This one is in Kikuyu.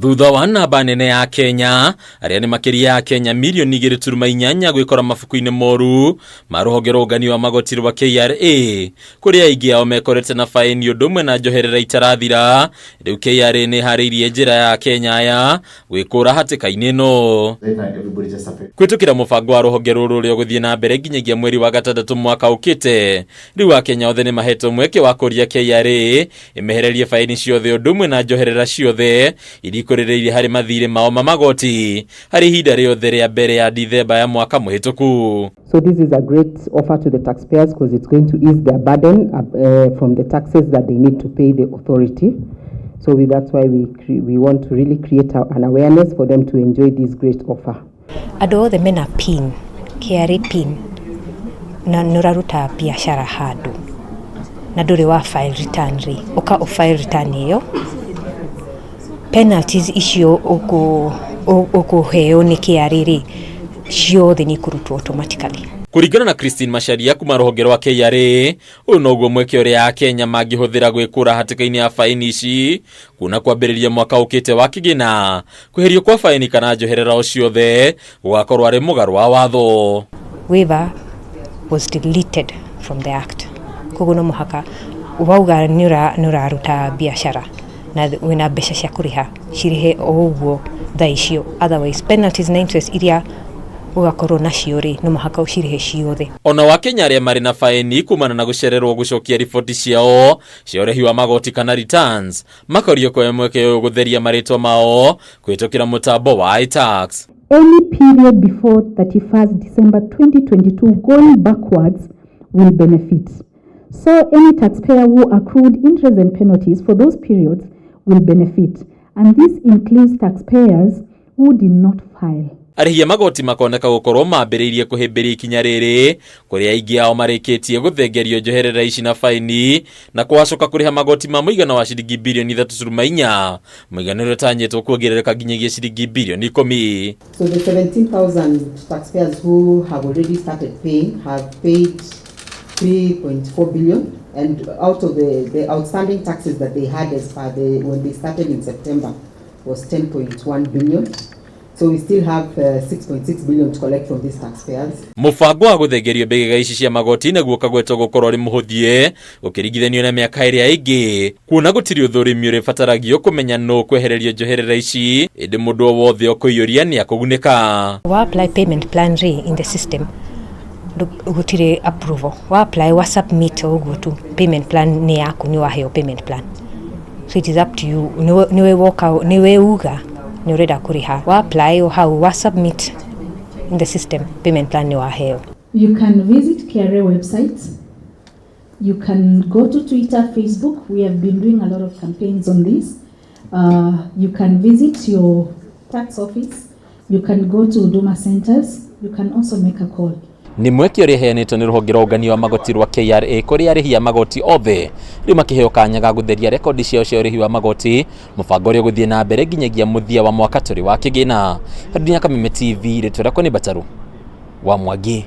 Thutha wa namba nene ya Kenya arĩa nĩ makĩria ya Kenya mirioni 2.8 gwĩkora mabuku-inĩ moru ma rũhonge rwa ũngania wa magoti rwa KRA, kũrĩa aingĩ ao mekorete na baĩni ũndũ ũmwe na njoherera itarathira, rĩu KRA nĩ ĩharĩirie njĩra ya Kenya aya gwĩkũra hatĩka-inĩ ĩno. Kũhĩtũkĩra mũbango wa rũhonge rũrũ ũrĩa ũgũthiĩ na mbere nginyagia mweri wa gatandatũ mwaka ũkĩte, rĩu Akenya othe nĩ mahetwo mweke wa kũria KRA ĩmehererie baĩni ciothe ũndũ ũmwe na njoherera ciothe iria ikũrĩrĩirie harĩ mathirĩ mao ma magoti harĩ ihinda rĩothe rĩa mbere ya Dithemba ya mwaka mũhĩtũku. So this is a great offer to the taxpayers because it's going to ease their burden from the taxes that they need to pay the authority. So that's why we want to really create an awareness for them to enjoy this great offer. Andũ othe mena PIN, KRA PIN, na nĩ ũraruta biacara handũ na ndũrĩ wa file return rĩ, ũka ũ file return ĩyo, penalties icio ũkũheo nĩ KRA rĩ, ciothe nĩ ikũrutwo automatically. Kũringana na Christine Macharia kuma rũhonge rwa KRA, ũyũ noguo mweke ũrĩa Akenya mangĩhũthĩra gwĩkũra hatĩka-inĩ ya baĩni ici, kuona kwambĩrĩria mwaka ũkĩte wa kĩgĩna, kweherio kwa baĩni kana njoherera o ciothe gũgakorwo arĩ mũgarũ wa watho. Waiver was deleted from the act. Koguo no mũhaka wauga nĩ ũraruta biacara na wĩna mbeca cia kũrĩha, cirĩhe o ũguo thaa icio, otherwise penalties na interest iria ũgakorwo nacio rĩ, no mũhaka ũcirĩhe ciothe. Ona Wakenya arĩa marĩ na baĩni kumana na gũcererwo gũcokia riboti ciao cia ũrĩhi wa magoti kana returns, makorio kuoya mweke ũyũ gũtheria marĩtwa mao kũhĩtũkĩra mũtambo wa iTax. Any period before 31st December 2022 going backwards will benefit. So any taxpayer who accrued interest and penalties for those periods will benefit. And this includes taxpayers who did not file. Arĩhi a magoti makoneka gũkorwo mambĩrĩirie kũhĩmbĩria ikinya rĩrĩ, kũrĩa aingĩ ao marĩkĩtie gũthengerio njoherera ici na baĩni na kũgacoka kũrĩha magoti ma mũigana wa ciringi birioni 3.4, mũigana ũrĩa ũtanyĩtwo kuongerereka nginyagia ciringi birioni 10. So the 17,000 taxpayers who have already started paying have paid 3.4 billion, and out of the outstanding taxes that they had as per the when they started in September was 10.1 billion. So we still have 6.6 billion to collect from these taxpayers. Mũbango wa gũthengerio mbegega ici cia magoti naguo ũkagwetwo gũkorwo ũrĩ mũhũthie ũkĩringithanio na mĩaka ĩrĩa ĩngĩ, kuona gũtirĩ ũthũrimi ũrĩbataragio kũmenya nũ kwehererio njoherera ici, ĩndĩ mũndũ o wothe ũkũiyũria nĩ akũgunĩka. Wa apply payment plan rĩ, in the system gũtirĩ approval. Wa apply, wa submit o ũguo tu, payment plan nĩ yaku, nĩ waheo payment plan. So it is up to you, nĩwe woka, nĩwe uga nĩ ũrenda kũrĩha. Wa apply o hau, wa submit in the system, payment plan nĩ waheo. You can visit KRA website. You can go to Twitter, Facebook. We have been doing a lot of campaigns on this. You can visit your tax office. You can go to Huduma centers. You can also make a call. Nĩ mweke ũrĩa ĩheanĩtwo nĩ rũhonge rwa ũngania wa magoti rwa KRA kũrĩ arĩhi a magoti othe, rĩu makĩheo kanya ga gũtheria rekondi ciao cia ũrĩhi wa magoti, mũbango ũrĩa ũgũthiĩ na mbere nginyagia mũthia wa mwaka tũrĩ wa kĩgĩna. Dunia Kameme TV, rĩtwa rĩakwa nĩ Bataru wa Mwangi.